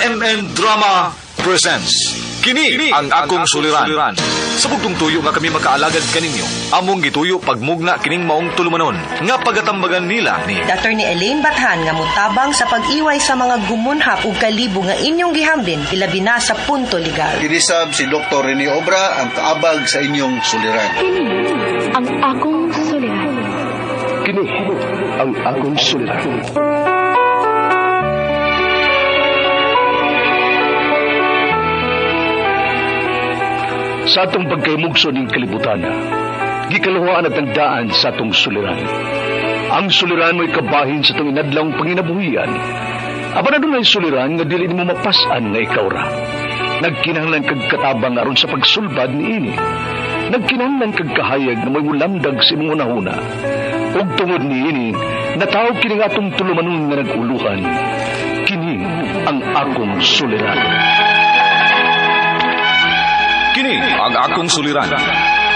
RMN Drama presents Kini ang akong suliran. Sa bugtong tuyo nga kami makaalagad kaninyo, among gituyo pagmugna kining maong tulumanon nga pagatambagan nila ni Attorney Elaine Bathan nga mutabang sa pag-iway sa mga gumunhap ug kalibo nga inyong gihambin ilabi na sa punto legal. Kinisab si Dr. Rene Obra ang kaabag sa inyong suliran. Kini ang akong suliran. Kini ang akong suliran. Sa atong pagkaymugso ning kalibutan, gikaluhaan at ang daan sa atong suliran. Ang suliran mo'y kabahin sa atong inadlawng panginabuhian. Apan adunay suliran nga dili nimo mapas-an nga ikaw ra. Nagkinahanglan kag katabang aron sa pagsulbad niini. Nagkinahanglan kag kahayag nga mo'y mulamdag sa imong hunahuna. Ug tungod niini, natawag kini nga atong tulumanon nga nag-uluhan. Kini ang akong suliran. Kini ang akong suliran.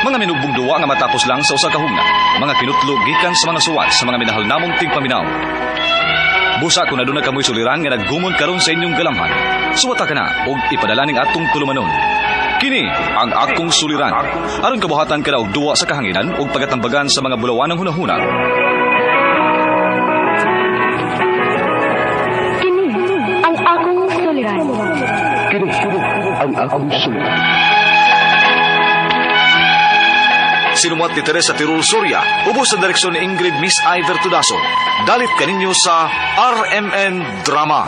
Mga minugbong duwa nga matapos lang sa usa ka hugna. Mga kinutlo gikan sa mga suwat sa mga minahal namong tigpaminaw. Busa kung aduna kamoy suliran nga naggumon karon sa inyong galamhan. Suwata ka na og ipadala ning atong tulumanon. Kini ang akong suliran. Aron kabuhatan ka na og duwa sa kahanginan ug pagatambagan sa mga bulawanang hunahuna. Kini ang akong suliran. Kini ang akong suliran. Sinumuat ni Teresa Tirul Soria, ubos sa direksyon ni Ingrid Miss Iver Tudaso. Dalit kaninyo sa RMN Drama.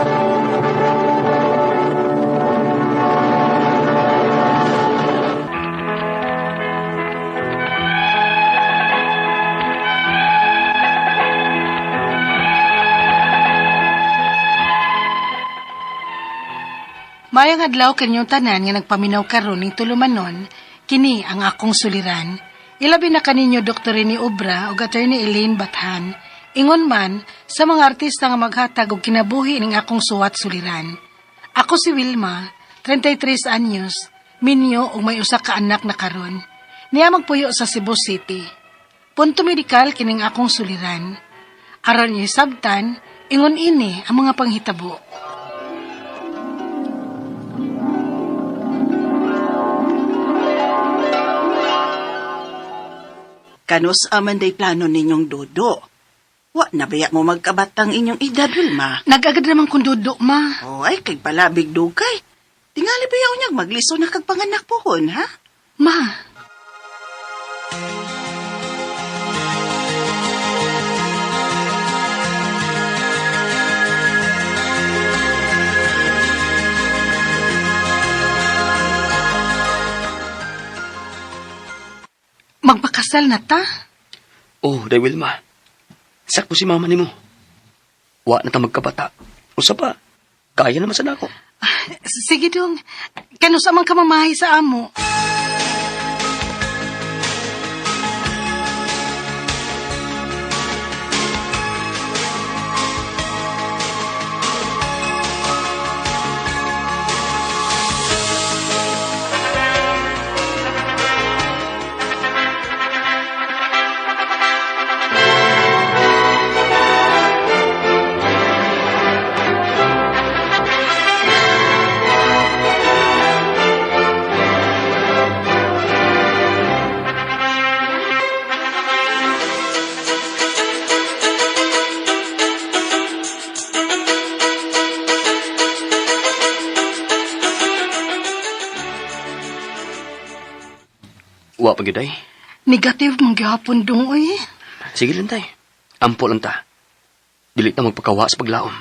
Mayang adlaw kanyong tanan nga nagpaminaw karon ning tulumanon, kini ang akong suliran. Ilabi na kaninyo Dr. Rene Obra ug Attorney Elaine Bathan. Ingon man sa mga artista nga maghatag og kinabuhi ning akong suwat suliran. Ako si Wilma, 33 anyos, minyo ug may usa ka anak na karon. Niya magpuyo sa Cebu City. Punto medikal kining akong suliran. Aron isabtan, ingon ini ang mga panghitabo. Kanus aman day plano ninyong dodo. Wa na baya mo magkabatang inyong edad, Wilma. Nag-agad naman kong dudo, ma. O ay, kay palabig dugay. Tingali ba yaw niyag magliso na kag panganak pohon, ha? Ma, magpakasal na ta? Oh, day Wilma. Sakto si mama nimo. Wa na ta magkabata. Usa pa, kaya naman sa nako. Sige dong, kanusa man ka mamahay sa amo. Wa pa gyud ay. Negative man gihapon dong, oy. Sige lang tay. Ampo lang ta. Dili ta magpakawa sa paglaom.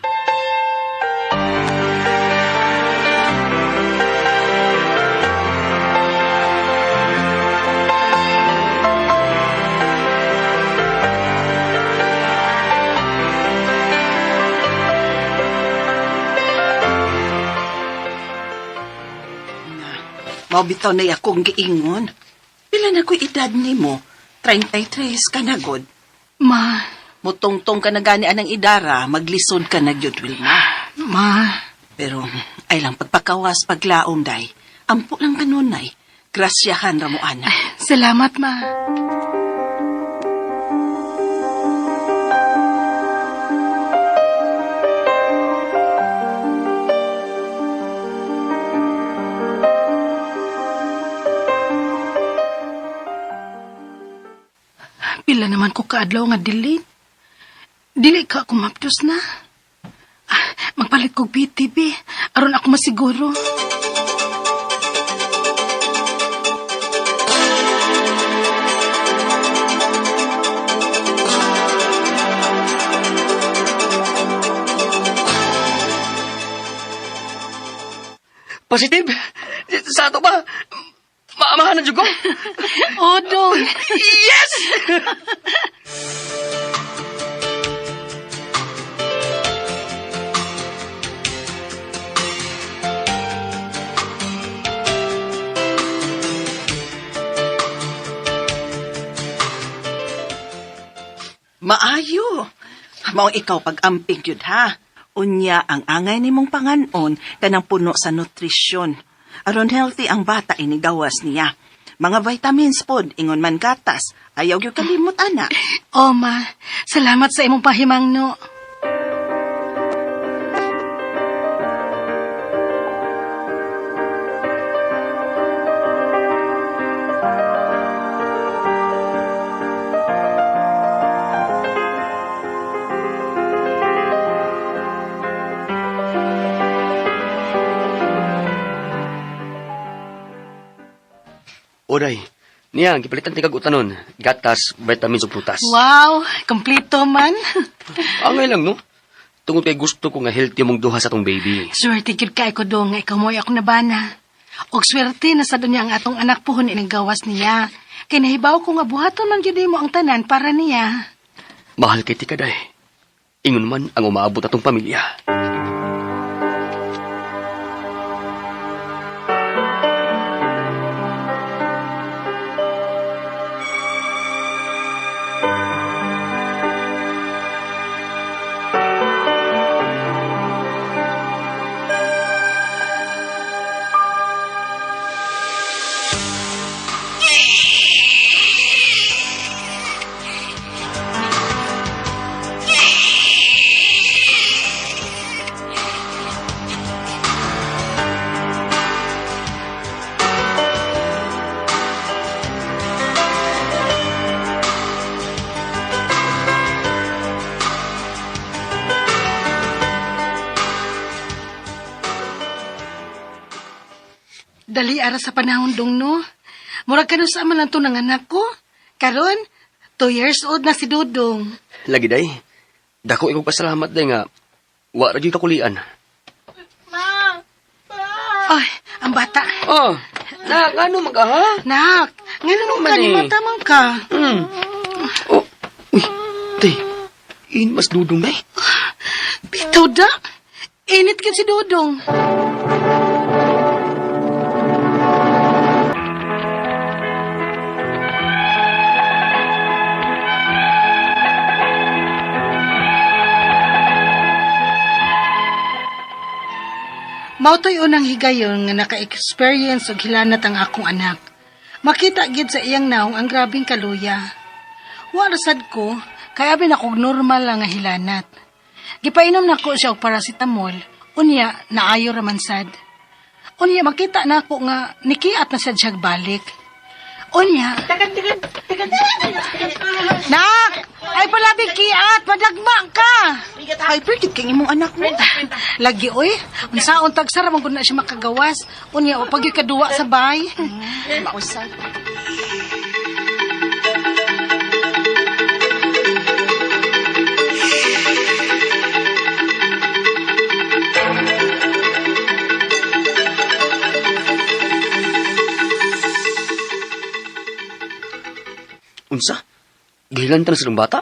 Mao bitaw na akong giingon. Pila na ko'y edad nimo? 33 ka na, god. Ma, Mutungtong ka na gani anang idara, maglisod ka na gyud, Wilma. ma, Pero ay lang pagpakawas paglaom, day. Ampo lang kanunay. Grasyahan ra mo, ana. salamat, ma. naman ko kaadlaw nga dili. Dili ka ako mapdos na. Magpalit kog PTB. Aron ako masiguro. Positive? Sa ato ba? Maamahan na jud ko? Odong! Yes! Maayo. Mao ikaw pag-amping yun ha. Unya ang angay nimong panganon kanang puno sa nutrisyon. Aron healthy ang bata inigawas niya. Mga vitamins pod ingon man gatas. Ayaw gyud kalimot ana. Oh, ma. Salamat sa imong pahimangno. Oday, niya, gipalitan ti kag utanon. Gatas, vitamins ug prutas. Wow, kompleto man. Angay lang, no? Tungod kay gusto ko nga healthy mong duha sa tong baby. Swerte gyud kay ko dong nga ikaw mo'y akong nabana. Og swerte na sa dunya ang atong anak puhon ining gawas niya. Kay nahibaw ko nga buhaton man gyud nimo ang tanan para niya. Mahal kay ti kaday. Ingon man ang umaabot atong pamilya. Dali ara sa panahon dong no. Murag kanu sa man lang to ng anak ko. Karon, 2 years old na si Dudong. Lagi day. Dako ikaw pasalamat day nga wa ra gyud kakulian. Ay, ang bata. Oh, nak ano mag ha? Nak, ngano Ano man man ka ni eh? mata man ka? Mm. Oh, uy, day. In mas dudong day. Bitaw da. Init gyud si Dudong. Mao to'y unang higayon nga naka-experience og hilanat ang akong anak. Makita gid sa iyang naong ang grabing kaluya. Wa ra sad ko, kay abi na kog normal lang nga hilanat. Gipainom nako siya og paracetamol, unya naayo ra man sad. Unya makita nako nga nikiat na sad siya balik. Unya. Nak! Ay palabi kiat, madagma ka. Ay, perkit kay imong anak mo. Lagi oy, unsaon tagsara man gud na siya makagawas. Unya o pag kaduwa sa bay. Mausad. Unsa? Gihilantan na silang bata?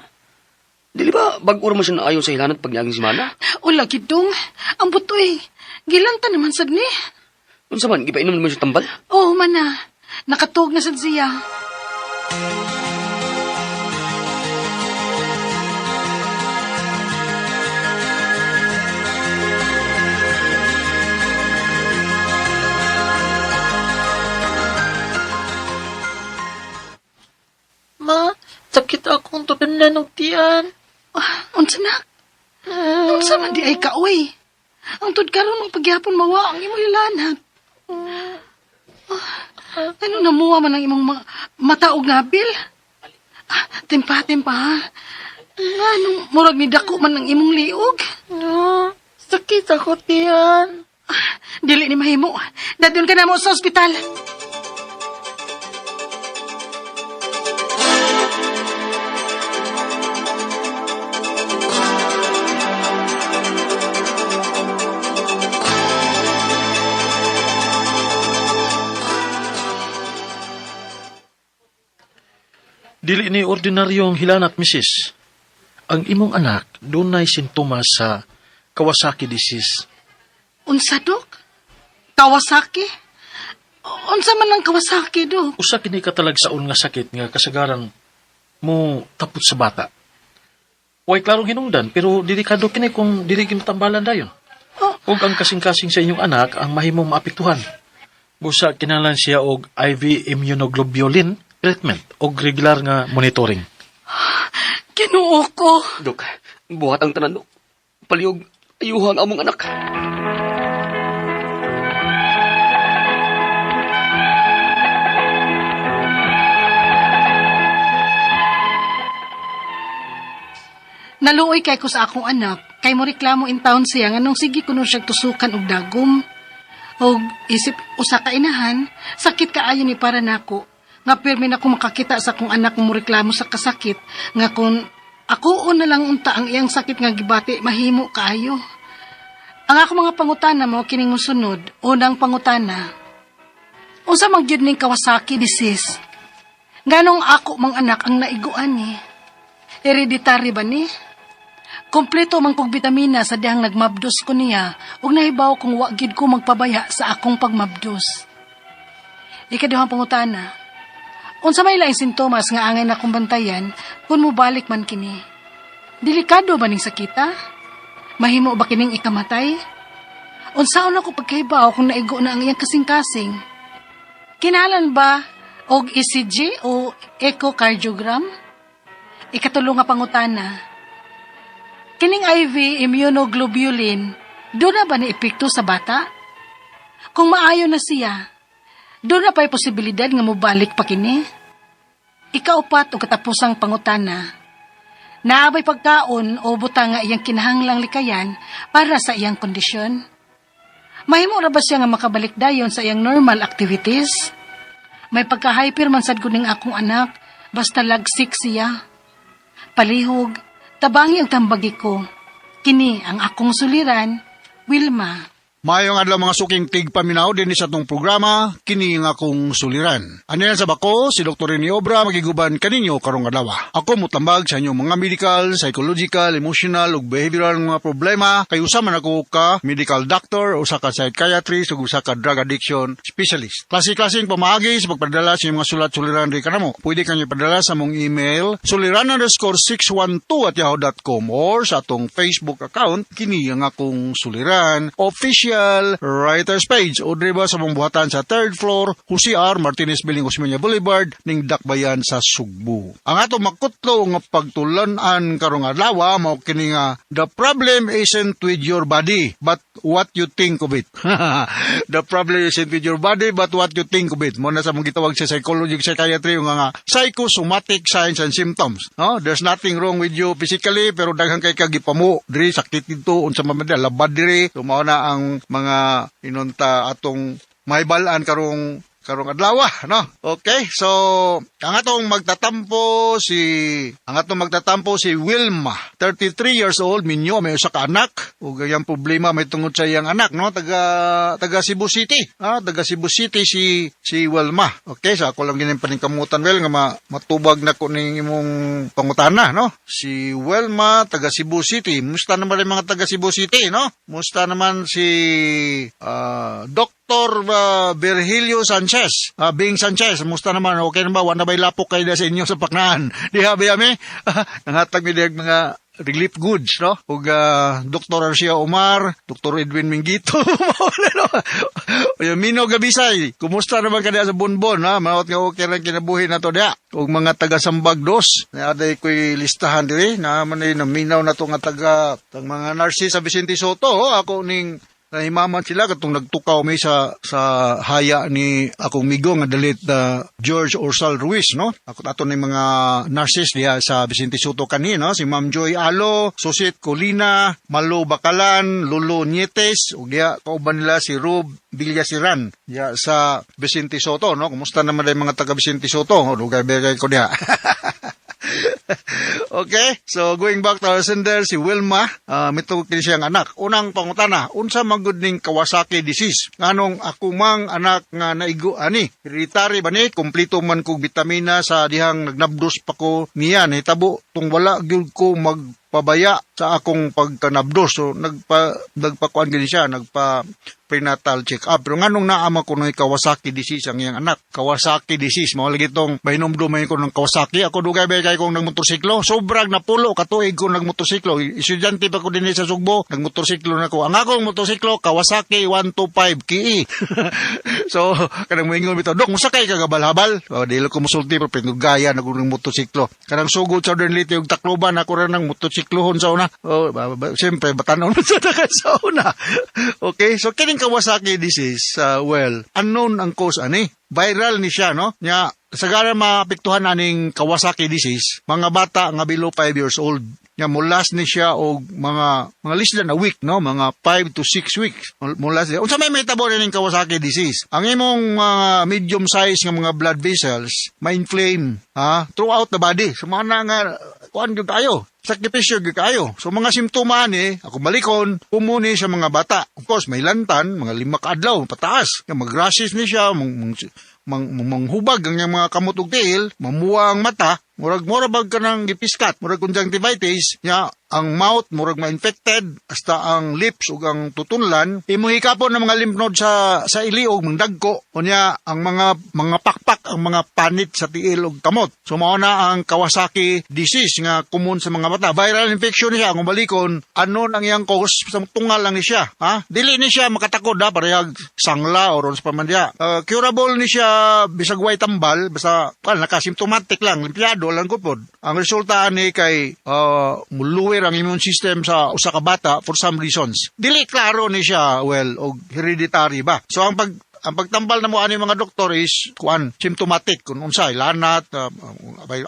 Dili ba bag-o ra man siya naayon sa hilanat pag niaging semana? O lagi dong, ang butoy. Gilanta naman sad ni. Unsa man gipainom naman siya tambal? Oo man na, nakatuog na sad siya. Ma, sakit akong tutunan og tiyan. Ah, unsa na? Unsa man di ay ka, oy. Ang tud karon mong pagyapon mawa ang imong hilanat. Ah, ano namuha man ang imong mata og ngabil? Ah, timpa, timpa, ha? Nga, nung murag ni dako man ang imong liog. No, sakit ako tiyan. Ah, dili ni mahimo. Dadun ka na mo sa ospital. Dili ni ordinaryong hilanat, misis. Ang imong anak dunay sintomas sa Kawasaki disease. Unsa, Dok? Kawasaki? Unsa man ang Kawasaki, Dok? Usa kini katalagsaon nga sakit nga kasagaran mo tapot sa bata. Way klarong hinungdan pero delikado kini kung dili ginatambalan dayon. Oh. Ug ang kasing-kasing sa inyong anak ang mahimong maapektuhan. Busa kinahanglan siya og IV immunoglobulin treatment og regular nga monitoring. Ginoo ko. Dok, buhat ang tanan, Dok. Palihog, ayuha ang among anak. Naluoy kay ko sa akong anak, kay mo reklamo in town siya nganong sige kuno siya tusukan og dagom. Og isip usa ka inahan, sakit kaayo ni para nako. Nga pirmi na ko makakita sa akong anak mo reklamo sa kasakit, nga kun ako na lang unta ang iyang sakit nga gibati mahimo kaayo. Ang ako mga pangutana mo kining mosunod, unang pangutana. Unsa man gyud ning Kawasaki disease? Nganong ako mang anak ang naiguan ni? Hereditary ba ni? Kompleto man kog bitamina sa dihang nagmabdos ko niya ug nahibaw kung wa gid ko magpabaya sa akong pagmabdos. Ikaduhang pangutana. Unsa may laing sintomas nga angay na kong bantayan kung mobalik man kini? Delikado ba ning sakita? Mahimo ba kining ikamatay? Unsaon ako pagkahibaw kung naigo na ang iyang kasing-kasing? Kinahanglan ba og ECG o echocardiogram? Ikatulo nga pangutana. Kining IV immunoglobulin, doon na ba ni epekto sa bata? Kung maayo na siya, doon na pa'y posibilidad nga mobalik pa kini? Ikaupat o katapusang pangutana. Naabay pagkaon o butang nga iyang kinahanglang likayan para sa iyang kondisyon? Mahimo ra ba siya nga makabalik dayon sa iyang normal activities? May pagka-hyper man sad ko ning akong anak, basta lagsik siya. Palihog, tabangi ang tambagi ko. Kini ang akong suliran, Wilma. Maayong adlaw mga suking tigpaminaw dinhi sa atong programa kini nga akong suliran. Ani sa bako si Dr. Rene Obra magiguban kaninyo karong adlaw. Ako motambag sa inyong mga medical, psychological, emotional ug behavioral mga problema kay usa man ako ka medical doctor, usa ka psychiatrist ug usa ka drug addiction specialist. Klase-klaseng pamaagi sa pagpadala sa inyong mga sulat suliran diri kanamo. Pwede kanyo ipadala sa mong email suliran_612@yahoo.com or sa atong Facebook account kini ang akong suliran official writers page o diri ba sa mong buhatan sa third floor Jose R. Martinez Building, Osmeña Boulevard ning Dakbayan sa Sugbo. Ang atong makutlo nga pagtulunan karong adlaw mao kini nga the problem isn't with your body but what you think of it. The problem isn't with your body but what you think of it. Mo na sa mong gitawag sa psychology ug psychiatry nga psychosomatic signs and symptoms. No, there's nothing wrong with you physically pero daghan kay kag gipamo diri sakit dito unsa man man labad diri. So mao na ang mga inunta atong mahibal-an karong adlaw, no? Okay, so ang atong magtatampo si Wilma, 33 years old, minyo, may usa ka anak ug iyang problema may tungod sa iyang anak, no? Taga Cebu City. Ah, taga Cebu City si Wilma. Okay, so ako lang ginin paningkamutan well nga matubag na ko ning imong pangutana, no? Si Wilma taga Cebu City. Musta naman ang mga taga Cebu City, no? Musta naman si Dr. Virgilio Sanchez, Bing Sanchez, musta naman, okay na ba? Wala ba'y lapok kayo na sa inyo sa Paknaan? Diha ba yami? Nanghatag mi dihag mga relief goods, no? Ug Dr. Arcia Omar, Dr. Edwin Mingito, Mino Gabisay, kumusta naman ka diha sa Bonbon, ha? Maot nga okay lang kinabuhi na to diha. Ug mga taga Sambag Dos, naaday ko'y listahan diri, na man ay naminaw na to nga taga tang mga nurses sa Vicente Soto, oh, ako ning Nahimaman sila katong nagtukaw mi sa haya ni akong migo nga dalit George Orsal Ruiz, no? Ako ato ni mga nurses diha sa Vicente Sotto kanina, no? Si Ma'am Joy Alo, Susit Colina, Malo Bakalan, Lolo Nietes, ug diha kauban nila si Rub Villasiran diha sa Vicente Sotto, no? Kumusta naman day mga taga Vicente Sotto? O, dugay begay ko diha. Okay, so going back to our sender, si Wilma, mito kini siyang anak. Unang pangutana, unsa man gud ning Kawasaki disease? Nganong ako mang anak nga naigo ani? Hereditary ba ni? Kompleto man kog bitamina sa dihang nagnabdos pa ko niya. Nahitabo tung wala gyud ko magpabaya sa akong pagkanabdos. So nagpakuan gini siya, nagpa prenatal check-up. Pero nganong naa man kuno Kawasaki disease ang iyang anak? Kawasaki disease, mao lagi tong mahinumdum ko ng Kawasaki. Ako dugay ba kay kong nagmotorsiklo? Sobrang napulo katuig ko nagmotorsiklo. Estudyante pa ko dinhi sa Sugbo, nagmotorsiklo na ko. Ang akong motorsiklo, Kawasaki 125 KE. So, kanang moingon bitaw, "Dok, musakay ka gabal-habal?" Oh, dili ko musulti pero pinugaya na ko ng motorsiklo. Kanang sugod sa Southern Leyte ug Tacloban, ako ra nang motorsiklohon sa una. Oh, siyempre batanon sa ta sa una. Okay, so kining Kawasaki disease, well, unknown ang cause ani. Viral ni siya, no? Nya, sagara maapektuhan aning Kawasaki disease, mga bata nga below 5 years old. Nya mulas ni siya og mga less than a week, no? Mga 5 to 6 weeks. Mulas niya. Unsa may mahitabo ning Kawasaki disease? Ang imong mga medium size nga mga blood vessels ma-inflame, ha, throughout the body. So mga na nga kuan gyud kayo. Sakripisyo gyud kayo. So mga simptoma ni, ako balikon, kumuni sa mga bata. Of course, may lantan, mga 5 ka adlaw pataas. Nga mag-rashes ni siya, mang, mang, mang, mang, manghubag ang iyang mga kamot ug tiil, mamuwa ang mata, murag mura bag ka ng gipiskat, murag conjunctivitis, nya ang mouth murag ma-infected, hasta ang lips ug ang tutunlan, imong hikapon ng mga lymph node sa iliog mangdagko, unya ang mga pakpak, ang mga panit sa tiil ug kamot. So mao na ang Kawasaki disease nga common sa mga bata. Viral infection siya kung balikon, ano nang iyang cause sa tungal lang ni siya, ha? Dili ni siya makatakod ha, parehag sangla or unsa pa man diya. Curable ni siya bisag way tambal, basta kan naka-symptomatic lang, limpiado lang gupod. Ang resulta ani kay muluwer ang immune system sa usa ka bata for some reasons. Dili klaro ni siya, well, og hereditary ba. So ang pagtambal na mo ani mga doktor is kuan symptomatic kung unsay lanat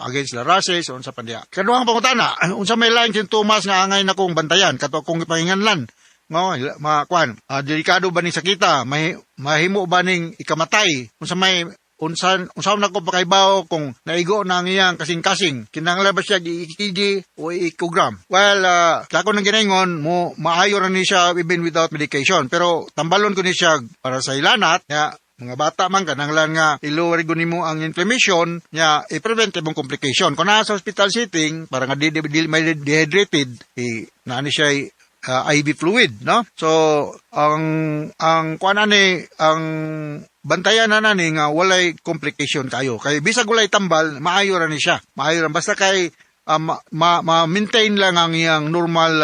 against the rashes unsa pa diya. Kaduhang pangutana, unsa may laing sintomas nga angay na kong bantayan kato akong gipanginganlan? No, mga kuan, delikado ba ning sakita? May mahimo ba ning ikamatay? Unsa may unsan unsa na ko pakaibaw kung naigo na ang iyang kasing-kasing, kinahanglan ba siya gi-EKG o echogram? Well, ako nang ginaingon mo, maayo ra ni siya even without medication, pero tambalon ko ni siya para sa hilanat nga mga bata man, kananglan nga i-lower ko nimo ang inflammation nya i-prevent imong complication kung naa sa hospital setting para nga di, may dehydrated, i naa ni siya IV fluid, no? So ang kuan ani, ang bantayan na nani nga walay complication kayo kay bisag walay tambal, maayo ra ni siya, maayo ra basta kay ma-maintain lang ang iyang normal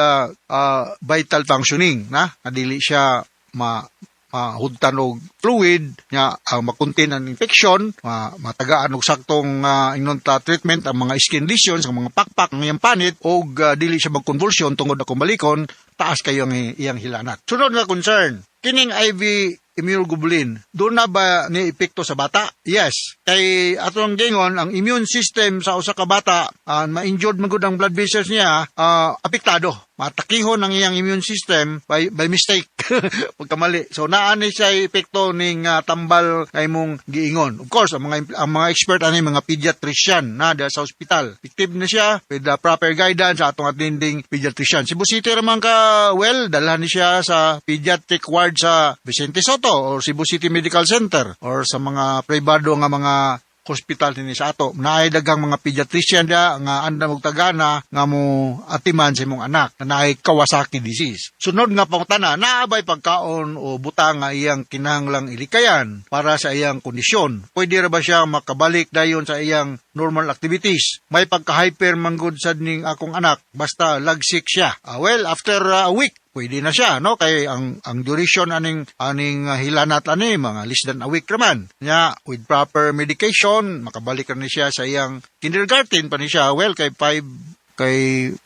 vital functioning na dili siya mahudtan og fluid nya ang makontain ang infection, matagaan og saktong ingnon ta treatment ang mga skin lesions, ang mga pakpak, ang iyang panit, og dili siya magconvulsion tungod akong balikon, taas kayo ang iyang hilanat. Sunod nga concern, kining IV immunoglobulin, doon na ba ni epekto sa bata? Yes. Kay atong gingon, ang immune system sa usa ka bata, ma-injured man gud ang blood vessels niya, apektado. Matakihon ang iyang immune system by mistake. Pagkamali. So naa ni siya epekto ning tambal kay imong giingon. Of course, ang mga expert ani mga pediatrician na dahil sa ospital. Effective na siya with the proper guidance sa atong attending pediatrician. Cebu City raman ka, well, dalhan ni siya sa pediatric ward sa Vicente Sotto or Cebu City Medical Center or sa mga pribado nga mga hospital dinhi sa ato. Naay daghang mga pediatrician dia nga andam og tagana nga mo atiman sa imong anak na naay Kawasaki disease. Sunod nga pangutana, naa bay pagkaon o butang nga iyang kinahanglang ilikayan para sa iyang kondisyon? Pwede ra ba siya makabalik dayon sa iyang normal activities? May pagka-hyper manggod sad ning akong anak basta lagsik siya. Well, after a week pwede na siya, no? Kay ang duration aning hilanat ani mga less than a week raman. Nya with proper medication makabalik ra ni siya sa iyang kindergarten pa ni siya. Well, kay 5, kay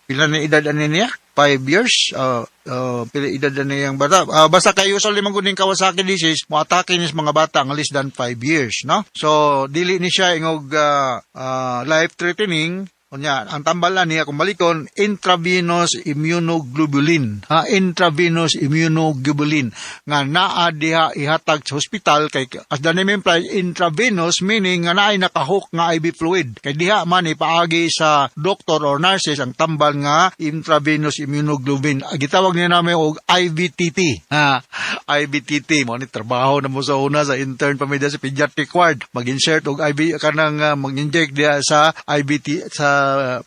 pila na edad ani niya? 5 years, pila edad na niyang bata. Basta kay usually man gud ning Kawasaki disease moatake ni sa mga bata nga less than 5 years, no? So dili ni siya ingog life threatening. Unya, ang tambalan niya kung balikon, intravenous immunoglobulin. Ha, intravenous immunoglobulin nga naa diha ihatag sa hospital kay as the name implies, intravenous meaning nga naay nakahook nga IV fluid. Kay diha man ipaagi sa doktor or nurses ang tambal nga intravenous immunoglobulin. Gitawag niya namin og IVTT. Ha, IVTT mo ni trabaho na mo sa una sa intern pa mi sa pediatric ward. Mag-insert og IV kanang mag-inject diha sa IVT sa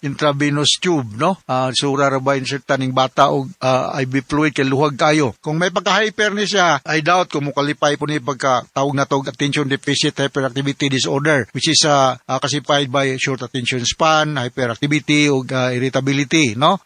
intravenous tube, no? Sura ra ba insert ning bata og IV fluid kay luhag kayo. Kung may pagka-hyper ni siya, I doubt kung mokalipay po ni pagka tawag na og attention deficit hyperactivity disorder, which is classified by short attention span, hyperactivity ug irritability, no?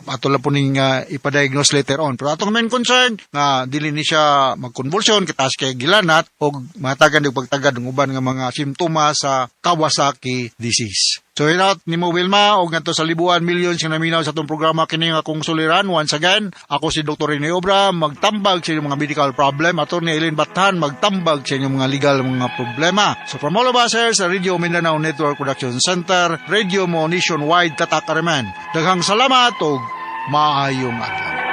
Ato lang po ning ipadiagnose later on. Pero atong main concern nga dili ni siya magkonvulsion kitaas kay gilanat og matagan og pagtagad ng uban nga mga simptomas sa Kawasaki disease. So hinaut nimo, Wilma, og ngadto sa libuan millions nga naminaw sa atong programa kini nga akong suliran. Once again, ako si Dr. Rene Obra magtambag sa inyong mga medical problem, ato ni Eileen Bathan magtambag sa inyong mga legal mga problema. So from all of us here sa Radio Mindanao Network Production Center, Radio Mo Nationwide, Tatak Areman. Daghang salamat og maayong adlaw.